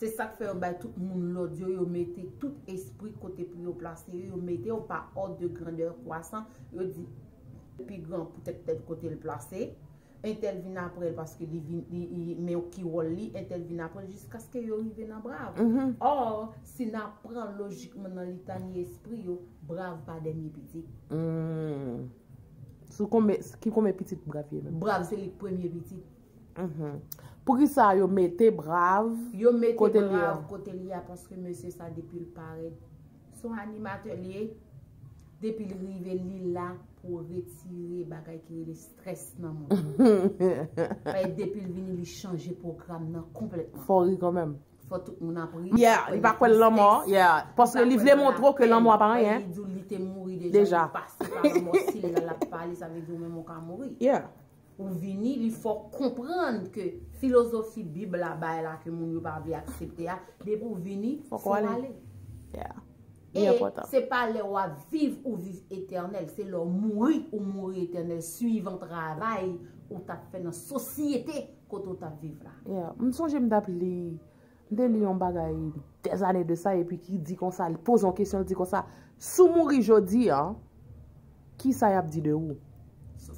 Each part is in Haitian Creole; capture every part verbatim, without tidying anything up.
Se sa k fè yo bay tout moun lòd yo, yo mete tout espri kote pou yo plase yo, yo mete yo pa òd de grandè kwasan, yo di pi gran poutèt tèl kote l plase, entèl vin apre l paske li vin, li, li, men ki wòl li, entèl vin apre l jiskaske yo rive nan brav. Ò, si n ap pran lojikman nan litani espri yo, brav pa dènye pitit. Sou konbyen, ki konbyen pitit brav ye menm? Brav se li k premye pitit. Poukisa yo mete brav Yo mete kote li a? Brav kote li a paske mesye sa depi l parèt se yon animatè li ye. Depi l rive li la pou retire bagay ki rele strès nan moun. Paske depi l vini li chanje pwogram nan konplètman. Fò ri kanmenm. Fò tout moun ap ri. Yeah, li pa kwè l lanmò. Yeah. Paske li vle montre w ke lanmò a pa anyen. Li di w li te mouri Deja. Deja, li pase pa lanmò. Si l la l ap pale, sa vle di w menm ou ka mouri. Yeah. Ou vini, li fè w konprann ke filozofi Bib la bay la ke moun yo pa vle aksepte a, depi w vini, Fòk fò w ale. w ale. Yeah. E Li enpòtan. Se pa lè w ap viv ou viv etènèl, se lè w mouri ou mouri etènèl, swivan travay ou t ap fè nan sosyete kote w t ap viv la. Yeah. M sonje m t ap li, m te li yon bagay dèzane de sa, epi ki di konsa, li poze yon kesyon, li di konsa, si w mouri jodi a, kisa y ap di de ou?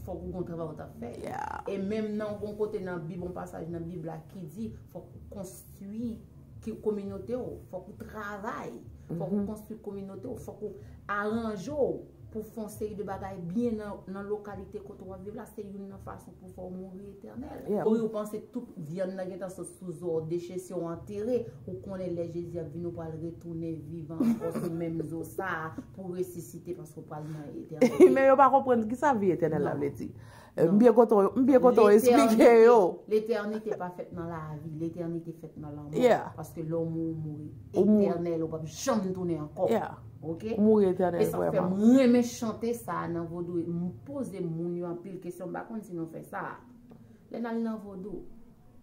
Fòk ou gon travay ou t ap fè. Yeah. E menm nan yon kote nan Bib, yon pasaj nan Bib la ki di, fòk ou konstwi ki kominote w, fòk ou travay, fòk ou konstwi kominote w, fòk ou aranje w pou fè yon seri de bagay byen nan, nan lokalite kote w ap viv la, se youn nan fason pou fè w mouri etènèl. Yeah. Ou, ou panse tout vyann nan gentan sot sou zo w, deche si w antere, ou konnen lè Jezi ap vini, ou pral retounen vivan ankò sou menm zo sa a pou resisite paske w pral nan etènèl. Men yo pa konprann kisa vi etènèl la vle di. Eh, m byen kontan, m byen kontan w esplike yo. Letènite pa fèt nan lavi, letènite fèt nan lanmò. Yeah. Paske lè w mouri, ou mouri Ou mouri. Etènèl, ou p ap janm tounen ankò. Yeah. Ok? Ou mouri etènèl, E sa k fè vrèman. M renmen chante sa a nan vodou. M poze moun yo anpil kesyon. M pa konn si nou fè sa. Lè n al nan vodou,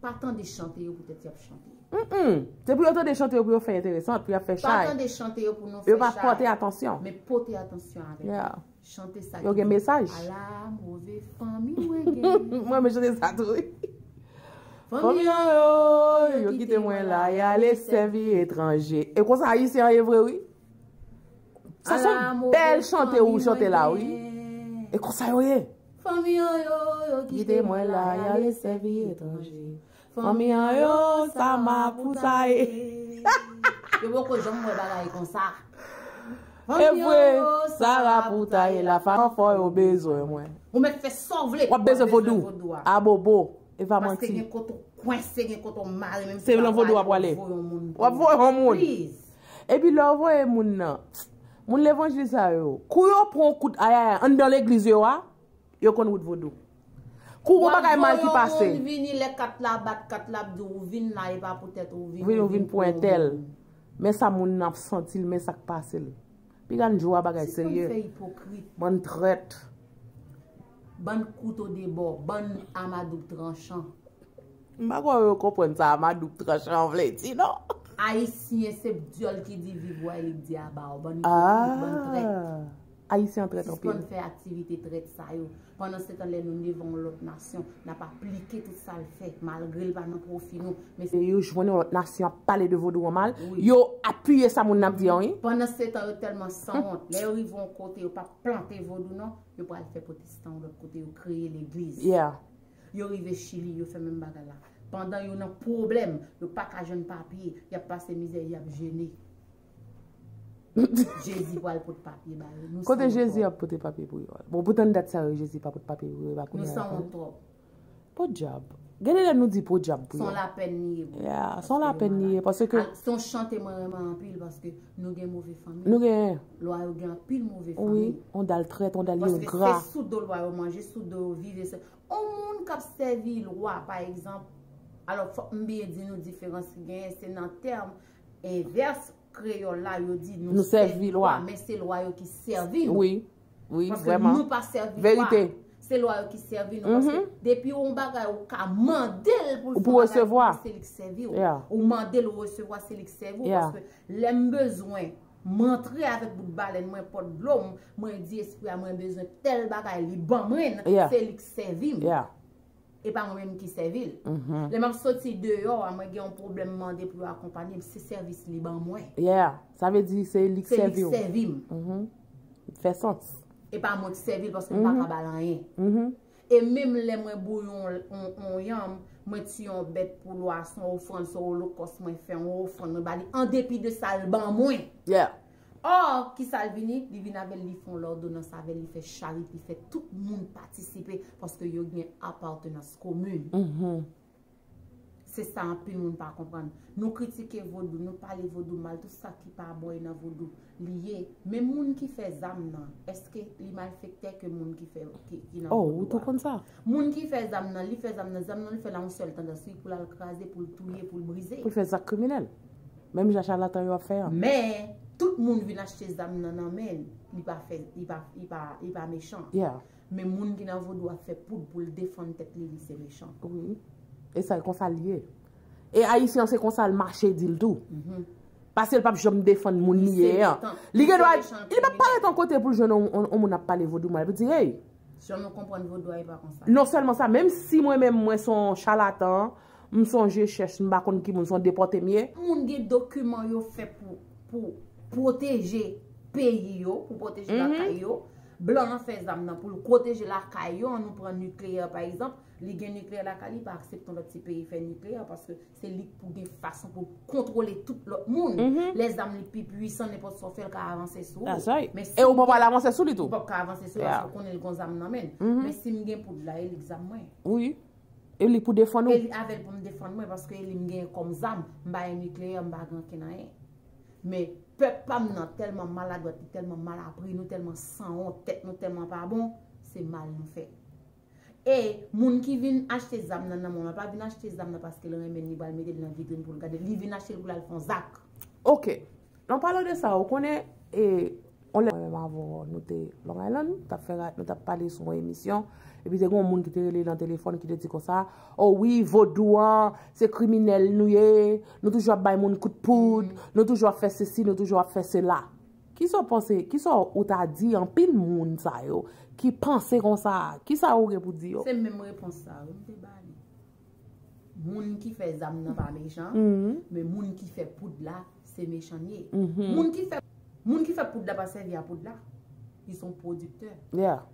pa tande chante yo poutèt y ap chante. Mm-mm. Se pou yo tande chante yo pou yo fè enteresan, pou y ap fè Pa chay. Tande chante yo pou nou fè Yo pa chay. Pote atansyon. Men pote atansyon avèk Yeah. Chante sa Yo ki gen di, mesaj. Ala move fanmi mwen gen. Mwen, men chante sa tou, wi. Fanmi an yo, yo kite mwen la, y ale sèvi etranje. E konsa Ayisyen an ye vre, wi. Sa se yon bèl chante ou chante la, wi. E konsa yo ye. Fanmi an yo, yo kite mwen la, y ale sèvi etranje. Fanmi an yo, sa ma pou sa ye. Yo poko janm wè bagay konsa. E vre, sa ra pou ta ye la, fanm fò yo bezwen mwen. Ou mèt fè sa w vle. W ap bezwen vodou. A bobo. E pa manti. Paske gen kote w kwense, gen kote w mare, menm Se nan vodou w ap prale. W ap voye yon moun. Please. Epi lè w voye moun nan, moun levanjil sa yo, kou yo pran yon kout ayaya anndan legliz yo a, yo konn wout vodou. Kou gon bagay mal ki pase. Moun vini lè kat la bat, kat la ap di w vin la, e pa poutèt ou vin. Vin, ou vin pou entèl. Men sa moun nan ap santi l, men sa k pase l. Piga n jwe a bagay serye. Fè ipokrit. Bann trèt. Bann kouto de bò, bann amadoub tranchan. M pa kwè yo konprann sa amadoub tranchan vle di, non. Ayisyen se dyòl ki di viv wè li di aba w. Bann ipokrit, bann trèt. Ayisyen trèt anpil. Sispann fè aktivite trèt sa yo. Pandan se tan lè nou devan yon lòt nasyon, n ap aplike tout sa l fè, malgre l pa nan pwofi nou. Men se yo jwenn yon lòt nasyon ap pale de vodou an mal, yo apiye sa moun nan ap di an, wi. Pandan se tan yo tèlman sanwont, lè yo rive yon kote yo pa plante vodou non, yo pral fè pwotestan yon lòt kote, yo kreye legliz. Yeah. Yo rive Chili, yo fè menm bagay la. Pandan yo nan pwoblèm, yo pa ka jwenn papye, y ap pase mizè, y ap jene. Jezi pral pot papye ba yo. Nou Kote sanwont Jezi twòp. Ap pote papye pou yo? Bon, pou tann dat sa yo, Jezi pa pot papye pou yo, e pa kounye Nou a. Sanwont twòp. Podyab. Gen de lè nou di podyab pou Se yo. Yon lapèn li ye pou yo. Yeah, se yon lapèn li ye, paske Se yon chante mwen renmen anpil, paske nou gen move fanmi. Nou gen. Lwa yo gen anpil move fanmi. Wi, on dal trèt, on dal yo Paske gra. Se sou do lwa yo manje, sou do yo viv. Se yon moun k ap sèvi lwa, pa egzanp. Alò, fòk m byen di nou diferans ki genyen, se nan tèm envès kreyòl la, yo di nou sèvi lwa, men se lwa yo ki sèvi nou. Wi, wi, Paske vrèman. Nou pa sèvi lwa. Verite. Se lwa yo ki sèvi nou. Paske depi yon bagay ou ka mande l pou l fè yon bagay pou ou, se li k sèvi w. Ou mande l ou resevwa, se li k sèvi w. Paske lè m bezwen, m antre avèk bout balèn mwen, pòt dlo m, mwen di espri a mwen bezwen tèl bagay, li ban mwen l, se li k sèvi m. E pa mwen menm ki sèvi l. Lè m ap soti deyò a, mwen gen yon pwoblèm, m mande pou yo akonpanye m, se sèvis li ban mwen. Yeah, sa vle di se li k Se li sèvi k w. Sèvi m. Fè sans. E pa mwen ki sèvi l paske m pa ka ba l anyen. E menm lè mwen bouyon yon, yon yanm, mwen tiye yon bèt pou lwa, se yon ofrann, se yon olokòs mwen fè, yon ofrann mwen ba li, an depi de sa l ban mwen. Yeah. Ò, ki sa l vini? Li vin avè l, li fè yon lòdonans avè l, li fè charite, li fè tout moun patisipe paske yo gen apatnans komin. Se sa anpil moun pa konprann. Nou kritike vodou, nou pale vodou mal, tout sa ki pa bon e nan vodou li ye. Men moun ki fè zam nan, èske li malfektè ke moun ki fè ki, ki nan Oh, vodou ou tou a? Konn sa. Moun ki fè zam nan, li fè zam nan, zam nan li fè la yon sèl tandans, wi, pou l al kraze, pou l touye, pou l brize. Pou l fè zak kriminèl. Menm jan chalatan yo ap fè an. Men, tout moun vin achte zam nan nan men l, li pa fè, li pa, li pa, li pa mechan. Yeah. Men moun ki nan vodou ap fè poud pou l defann tèt li, li se mechan. Wi. E sa e konsa l ye. E ayisyen an se konsa l mache di l tou. Paske l p ap janm defann moun li ye an. Li se mechan. Li gen dwa, Li se mechan li p ap parèt an kote pou l jwenn yon, yon, yon moun ap pale vodou mal. Pou di, hey, Jan nou konprann vodou a, e pa konsa. Non sèlman sa, menm si mwen menm mwen se yon chalatan, m se yon je chèch, m pa konn ki moun, se yon depòte m ye. Moun gen dokiman yo fè pou, pou pwoteje peyi yo, pou pwoteje lakay yo. Blan an fè zam nan pou l pwoteje lakay yo, an nou pran nikleyè pa egzanp, li gen nikleyè lakay li, pa aksepte yon lòt ti peyi fè nikleyè paske se li k pou gen fason pou kontwole tout lòt moun. Lè zam li pi pwisan, nenpòt sa w fè l ka avanse sou ou. That's right. Men si E ou l pa pral gen- avanse sou li tou. Ou p ap ka avanse sou Yeah. paske ou konnen l gon zam nan men l. Men si m gen poud la, e li k zam mwen. Wi. E li pou defann E ou. Li avè l pou m defann mwen paske e li m gen kòm zam. M pa gen nikleyè, m pa gen ankenn anyen. Men pèp pa m nan tèlman maladwat, li tèlman mal apri, nou tèlman sanwont, tèt nou tèlman pa bon, se mal nou fè. E moun ki vin achte zam nan nan mwen an, pa vin achte zam nan paske l renmen l, li pral mete l nan vitrin pou l gade. Li vin achte l pou l al fè yon zak. Ok. An palan de sa, ou konnen, e, on lè mwen menm avè w, nou te Long Island, nou t ap fè ra-, nou t ap pale sou yon emisyon, epi te gen yon moun ki te rele nan telefòn ki te di konsa, oh wi, vodou an, se kriminèl nou ye, nou toujou ap bay moun kout poud, nou toujou ap fè sesi, nou toujou ap fè sela. Kisa w panse, kisa w ta di anpil moun sa yo ki panse konsa, kisa ou gen pou di yo? Se menm repons sa yo m te ba li. Moun ki fè zam nan pa mechan, men moun ki fè poud la, se mechan l ye. Moun ki fè, moun ki fè poud la pa sèvi a poud la. Li se yon pwodiktè Yeah.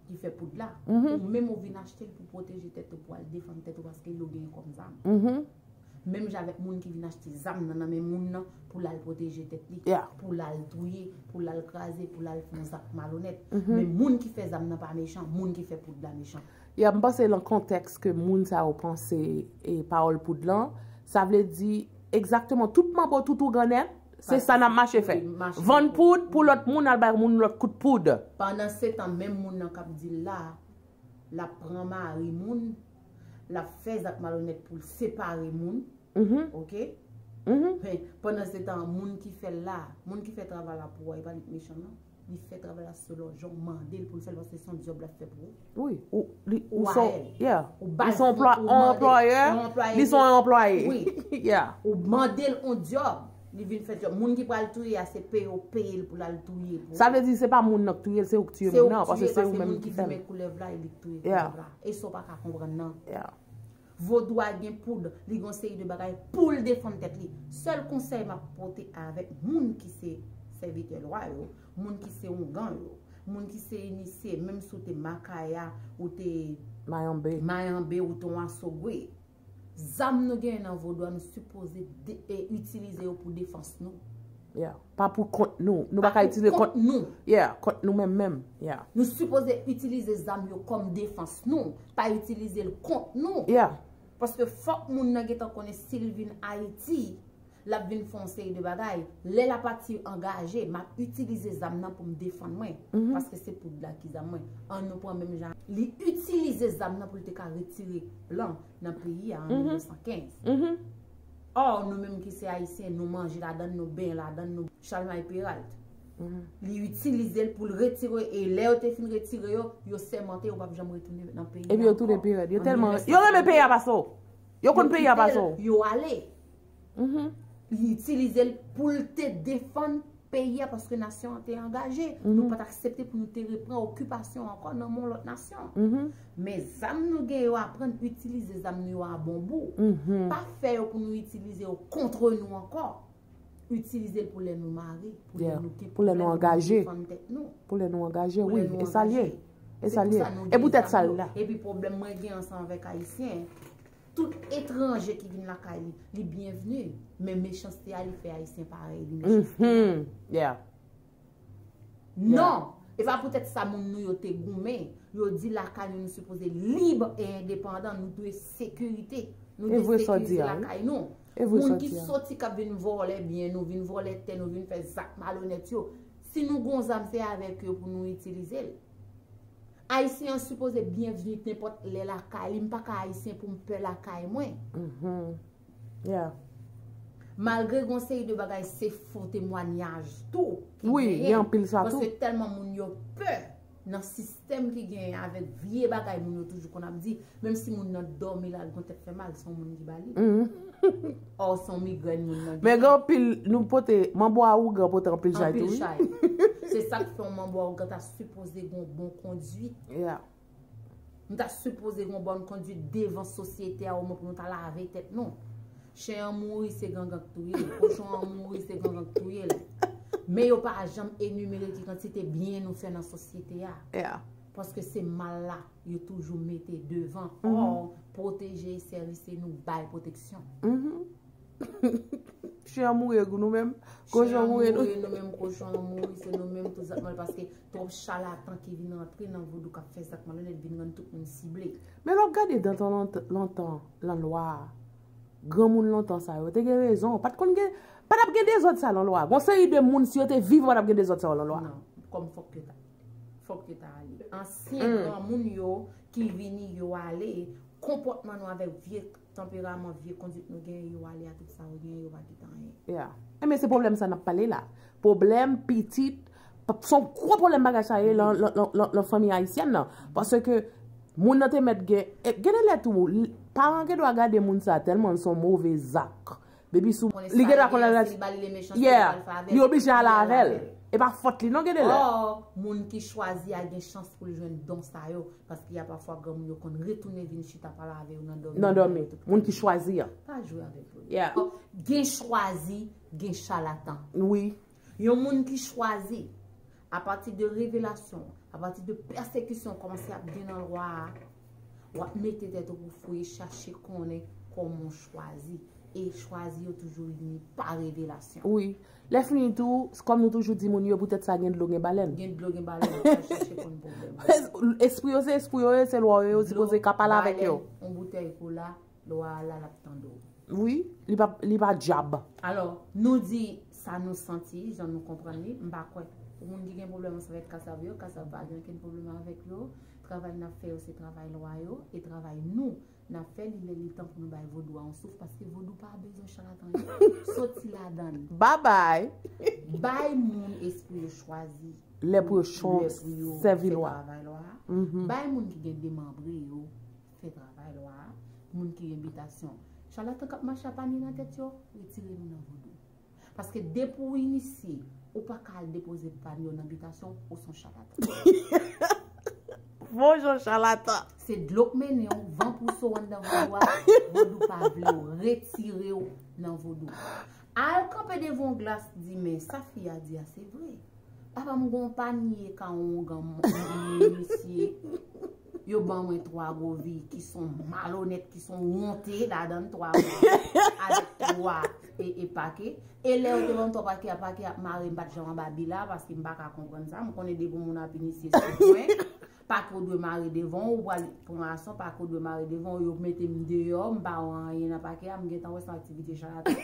ki fè poud la. Ou menm ou vin achte l pou pwoteje tèt ou, pou al defann tèt ou paske li w genyen kòm zam. Menm jan avèk moun ki vin achte zam nan nan men moun nan pou l al pwoteje tèt li, Yeah. pou l al touye, pou l al kraze, pou l al fè yon zak malonèt. Men moun ki fè zam nan pa mechan, moun ki fè poud la mechan. Ya, m panse nan kontèks ke moun sa yo panse e pawòl poud lan, sa vle di egzakteman tout manbo tout ougannè, se sa n ap mache fè. Mache Vann fè. Poud pou lòt moun, al bay moun lòt kout poud. Pandan se tan, menm moun nan k ap di l la, l ap pran mari moun, l ap fè zak malonèt pou l separe moun. Ok? Men, pandan se tan, moun ki fè l la, moun ki fè travay la pou ou a, e pa li k mechan non. Li fè travay la selon jan w mande l pou l fè l, paske se yon djòb l ap fè pou ou. Wi, ou, li, ou Ou son, a èl. Yeah. Ou Li baz son li, anplwa-, ou yon mande, anplwayè, yon anplwaye li son li. Anplwaye. Wi. Yeah. Ou mande l yon djòb, li vin fè djòb. Moun ki pral touye a, se peye w peye l pou l al touye pou Sa ou. Vle di se pa moun nan k touye l, se ou k tiye Se moun ou nan, k paske touye, se ou paske menm moun ki ki fè di l. men koulèv la, e li k touye Yeah. koulèv la. E sa w pa ka konprann nan. Yeah. Vodou a gen poud, li gon seri de bagay pou l defann tèt li. Sèl konsèy m ap pote avèk moun ki se sèvitè lwa yo, moun ki se oungan yo, moun ki se inisye, menm si w te makaya, ou te Mayanbe. Mayanbe, ou te yon asogwe. Zam nou genyen nan vodou a, nou sipoze de, e, itilize yo pou defans nou. Yeah. Pa pou kont nou. Nou pa ka pou itilize kont, kont nou. Yeah, kont nou menm menm. Yeah. Nou sipoze itilize zam yo kòm defans nou, pa itilize l kont nou. Yeah. Paske fòk moun nan gentan konnen si l vin Ayiti, l ap vin fè yon seri de bagay. Lè l ap pati angaje, m ap itilize zam nan pou m defann mwen. Paske se poud la ki zam mwen. An nou pran menm jan. Li itilize zam nan pou l te ka retire blan nan peyi a an mil nèf san kenz. Ò, nou menm ki se Ayisyen, nou manje ladan l, nou benyen ladan l, nou Chalmay Peralt. Li itilize l pou l retire, e lè yo te fin retire yo, yo sèmante yo p ap janm retounen nan peyi a. Epi yo tounen Peralt. Yo tèlman, yo renmen peyi a pase w. Yo konn peyi a pase w. Yo ale. Li itilize l pou l te defann peyi a, paske nasyon an te angaje. Nou pa t aksepte pou nou te repran okipasyon ankò nan men yon lòt nasyon. Men zam nou gen yo, aprann itilize zam nou yo a bon bou. Pa fè yo pou nou itilize yo kont nou ankò. Itilize l pou lè nou mare, pou lè nou gen pwoblèm, pou nou defann tèt nou. Pou lè nou angaje, wi. E sa l ye. E sa l ye. E poutèt sa l la. Epi pwoblèm mwen gen ansanm avèk Ayisyen, tout etranje ki vin lakay li, li byenvni. Men mechanste a, li fè Ayisyen parèy li mechanste a. Non! E pa poutèt sa moun nou yo te goumen. Yo di lakay nou, nou sipoze lib e endepandan, nou dwe sekirite. Nou dwe sekirize lakay nou. Moun ki soti k ap vin vòlè byen nou, vin vòlè tè nou, vin fè zak malonèt yo. Si nou gon zam, se avèk yo pou nou itilize l. Ayisyen an sipoze byenvni nenpòt lè lakay li. M pa ka Ayisyen pou m pè lakay mwen. Malgre gon seri de bagay, se fo temwanyaj tou ki genyen. Paske tèlman moun yo pè nan sistèm ki genyen avèk vye bagay moun yo toujou konn ap di, menm si moun nan dòmi la, l gon tèt fè mal, se yon moun ki ba li. Ò, se yon migrèn moun nan gen. Men gen anpil, nou pote, manbo a ougan pote anpil chay tou, wi. Se sa k fè yon manbo a ougan ta sipoze gon bon kondwit. Nou ta sipoze gen yon bòn kondwit devan sosyete a, omwen pou nou ta lave tèt nou. Chen an mouri, se gangan k touye l. Kochon an mouri, se gangan k touye l. Men yo pa janm enimere ki kantite byen nou fè nan sosyete a. Paske se mal la, yo toujou mete devan. Ò, pwoteje e sèvi, se nou bay pwoteksyon. Chen an mouri, e nou menm, kochon an mouri, nou menm, kochon an mouri, se nou menm tou zak mal, paske twòp chalatan ki vin antre nan vodou k ap fè zak malonèt vin rann tout moun sible. Men lè w ap gade dan tan lontan, lontan, lan lwa a, granmoun lontan sa yo te gen rezon. Pa t konn gen, pa t ap gen dezòd sa lan lwa a. Gon seri de moun, si yo te viv, pa t ap gen dezòd sa yo lan lwa a. Non, kòm fòk yo ta, fòk yo ta ale. Ansyen granmoun yo ki vini, yo ale, konpòtman nou avèk vye tanperaman, vye kondwit nou genyen, yo ale a tout sa yo genyen, yo pa kite anyen. Enben, se pwoblèm sa n ap pale la. Pwoblèm pitit, p- se yon gwo pwoblèm bagay sa ye lan, lan, lan, lan, lan fanmi ayisyèn nan. Paske moun nan te mèt gen, e, gen de lè tou, l- paran gen dwa gade moun sa tèlman l se yon move zak. Depi sou, li gen dwa konn al, yeah, li oblije al avè l. E pa fòt li non, gen de lè. Ò, moun ki chwazi a gen chans pou l jwenn don sa yo. Paske y a pafwa granmoun yo konn retounen vin chita pale avè yo nan dòmi. Nan dòmi. Moun ki chwazi an. Pa jwe avèk yo. Yeah. Gen chwazi, gen chalatan. Wi. Yon moun ki chwazi, apati de revelasyon, apati de pèsekisyon kòmanse ap gen nan lwa a, w ap mete tèt ou pou fouye, chache konnen kòman w chwazi. E chwazi yo toujou vini pa revelasyon. Wi. Lè fini tou, kòm nou toujou di moun yo, poutèt sa gen dlo, gen balèn. Gen dlo, gen balèn, pa chache konn pwoblèm. Espri yo se espri yo ye, se lwa yo ye, yo sipoze ka pale avèk yo. Dlo, balèn, yon boutèy kola, lwa a la, l ap tande w. Wi, li pa, li pa dyab. Alò, nou di sa nou santi, jan nou konprann li, m pa kwè. Pou moun ki gen pwoblèm ansanm avèk kasav yo, kasav pa gen okenn pwoblèm avèk yo. Travay n ap fè yo, se travay lwa yo, e travay nou n ap fè, li lè li tan pou nou bay vodou a yon souf, paske vodou pa bezwen chalatan yo. Soti ladan l. Babay. Bay moun espri yo chwazi. Lè pou yo chwa-, lè pou yo sèvi fè lwa. Travay lwa a. Mhm. Bay moun ki gen demanbre yo fè travay lwa a. Moun ki gen bitasyon. Chalatan k ap mache a panye nan tèt yo, retire nou nan vodou. Paske depi w inisye, ou pa ka al depoze panye w nan bitasyon, ou se yon chalatan. Bon jan chalatan. Se dlo k mennen w, van pouse w anndan vodou a, vodou pa vle w, retire w nan vodou. Al kanpe devan yon glas, di, men sa fi a di a, se vre. Papa m gon panye ka ongan m, m, m, misye. Yo ban mwen twa gwo vi ki son malonèt, ki son wonte ladan l, twa gwo vi avèk twa e, e pake. E lè yo te ban m twa pake a, pake ap mare m, m pa t janm anba bi la, paske m pa ka konprann sa. M konnen depi yon moun ap inisye sou mwen, pake w dwe mare devan w, ou pral pran ason, pake w dwe mare devan w, yo mete m deyò, m pa wè anyen nan pake a, m gentan wè se yon aktivite chalatan.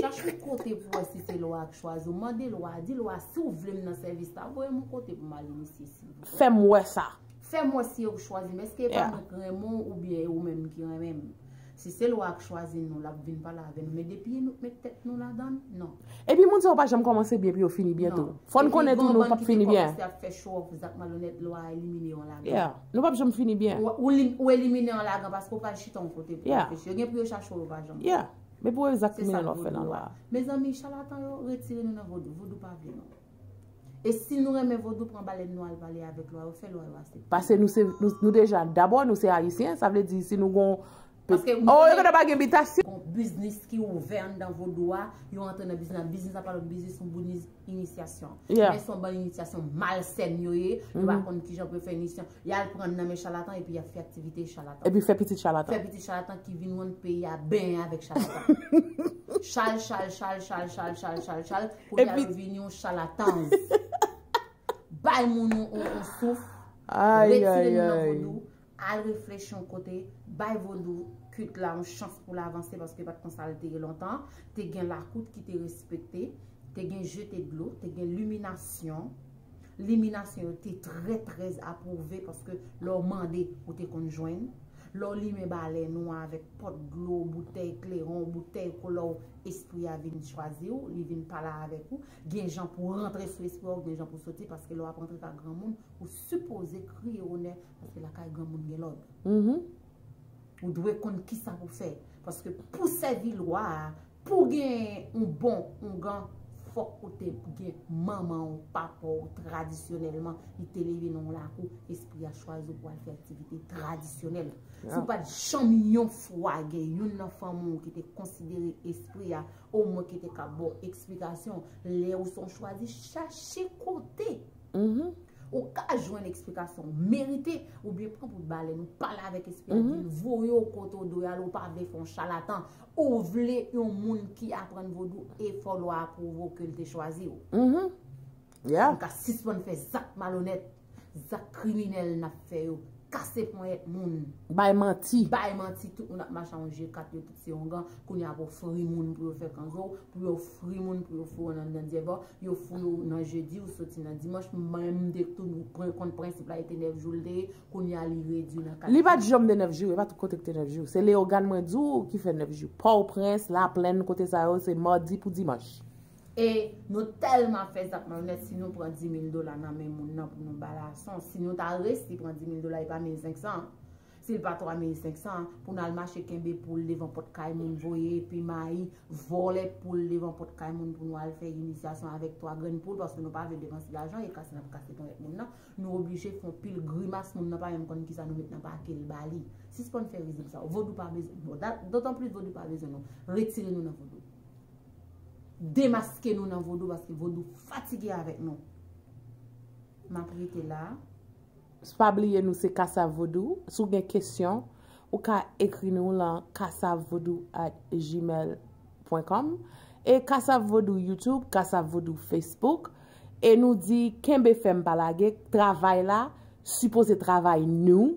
Chache yon kote pou wè si se lwa a k chwazi w, mande lwa a, di lwa a, si w vle m nan sèvis la, voye m yon kote pou m al inisye silvouplè. Fè m wè sa. Fè m wè si yo k chwazi m. Èske e pa mwen k renmen w oubyen e ou menm ki renmen m? Si se lwa a k chwazi nou, l ap vin pale avè nou. Men depi nou k met tèt nou ladan l, non. Epi moun sa yo pa janm kòmanse byen pou yo fini byen tou. Fò n konnen tou nou p ap fini byen. Epi gon bann ki te kòmanse ap fè show off, zak malonèt, lwa a elimine yo ladan. Yeah. Nou p ap janm fini byen. Ou, ou lim- ou elimine yo ladan paske ou pral chita yon kote pou reflechi. Yo gen pou yo chache w, yo pa janm. Yeah. Men pou e zak kriminèl w ap fè nan lwa a. Mezanmi, chalatan yo, retire nou nan vodou. Vodou pa vle nou. E si nou renmen vodou, pran balèn nou al pale avèk lwa yo, fè lwa yo aksepte. Paske nou se nou, nou deja, dabò nou se ayisyen, sa vle di si nou gon Paske oh, yo konn pa gen bitasyon. Gon biznis ki ouvè anndan vodou a, yo antre nan biznis la. Biznis la pa lòt biznis, yon biznis inisyasyon. Men se yon bann inisyasyon malsèn yo ye, yo pa konn kijan pou yo fè inisyasyon. Y al pran nan men chalatan epi y ap fè aktivite chalatan. Epi fè pitit chalatan. Fè pitit chalatan ki vin rann peyi a benyen avèk chalatan. Chal, chal, chal, chal, chal, chal, chal, chal, chal, kounye a yo vin yon chalatanz. Bay moun yon, yon, yon souf, retire nou nan vodou, al reflechi yon kote, bay vodou kit la yon chans pou l avanse paske pa t konsa l te ye lontan. Te gen lakout ki te respekte, te gen jete dlo, te gen liminasyon. Liminasyon yo te trè, trè apwouve paske lè w mande, ou te konn jwenn. Lè w limen balèn ou avèk pòt dlo, boutèy klewon, boutèy kolò, espri a vin chwazi w, li vin pale avèk ou. Gen jan pou w rantre sou espri a, ou gen jan pou w soti, paske lè w ap rantre ka granmoun, ou sipoze kriye onè, paske lakay granmoun gen lòd. Ou dwe konn kisa pou fè, paske pou sèvi lwa a, pou gen yon bon oungan, fòk ou te gen manman w, papa w, tradisyonèlman, li te leve nan yon lakou, espri a chwazi w pou al fè aktivite tradisyonèl. Si w pa t janm yon fwa gen youn nan fanmi w ki te konsidere espri a, omwen ki te ka ba w eksplikasyon, lè ou se yon chwazi, chache kote ou ka jwenn eksplikasyon, merite, oubyen pran bout balèn ou pale avèk espri a, di l voye w kote w dwe al, ou pa vle fè yon chalatan, ou vle yon moun ki aprann vodou, e fò lwa a pwouve w ke l te chwazi w. Nou ka sispann fè zak malonèt, zak kriminèl n ap fè yo, kase ponyèt moun. Bay manti. Bay manti, tout moun ap mache a yon je kat, yo tout se oungan. Kounye a pou ofri moun pou yo fè kanzo, pou yo ofri moun pou yo foure nan, nan dyèbò, yo foure w nan jedi, ou soti nan dimanch, menm de tou nou pran kont prensip la, e te nèf jou l te ye, kounye a li redui nan kat jou. Li pa t janm de nèf jou, e pa tout kote ki te nèf jou. Se Leyogàn mwen di w ki fè nèf jou. Pòtoprens, Laplèn, kote sa yo, se madi pou dimanch. E nou tèlman fè zak malonèt, si nou pran di mil dola nan men moun nan pou nou ba lason, si nou ta resi pran di mil dola, e pa mil senk san, si l pa twa mil senk san, pou n al mache kenbe poul devan pòt kay moun, voye epi mayi, vòlè poul devan pòt kay moun pou nou al fè inisyasyon avèk twa grenn poul, paske nou pa vle depanse lajan, e kase n ap kase ponyèt moun nan, nou oblije fè yon pil grimas, moun nan pa menm konn kisa nou met nan pake l ba li. Sispann fè rizib sa yo. Vodou pa bezwen, bon, da-, dotanplis vodou pa bezwen nou. Retire nou nan vodou. Demaske nou nan vodou paske vodou fatige avèk nou. M ap rete la. Pa bliye nou se Kasav Vodou. Si w gen kesyon, ou ka ekri nou lan kasav vodou at gmail pwen kòm. E Kasav Vodou YouTube, Kasav Vodou Facebook. E nou di, kenbe fèm pa lage, travay la, sipoze travay nou,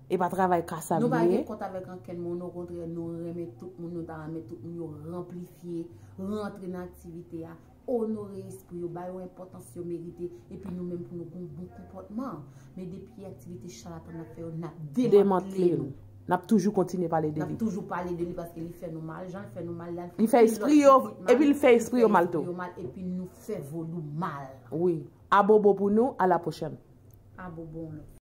e pa travay Kasav li ye. Nou pa gen kont avèk ankenn moun, okontrè, nou renmen tout moun, nou ta renmen tout moun yo ranplifye, rantre nan aktivite a, onore espri yo, ba yo enpòtans yo merite, epi nou menm pou nou gen yon bon konpòtman. Men depi aktivite chalatan n ap fè yo, n ap demantle nou. N ap toujou kontinye pale de li. N ap toujou pale de li paske li fè nou mal, jan l fè nou mal la, li fè espri yo, epi li fè espri yo mal tou. Epi nou fè vodou mal. Wi. Abobo pou nou, a la pwochèn. Abobo yon lòt.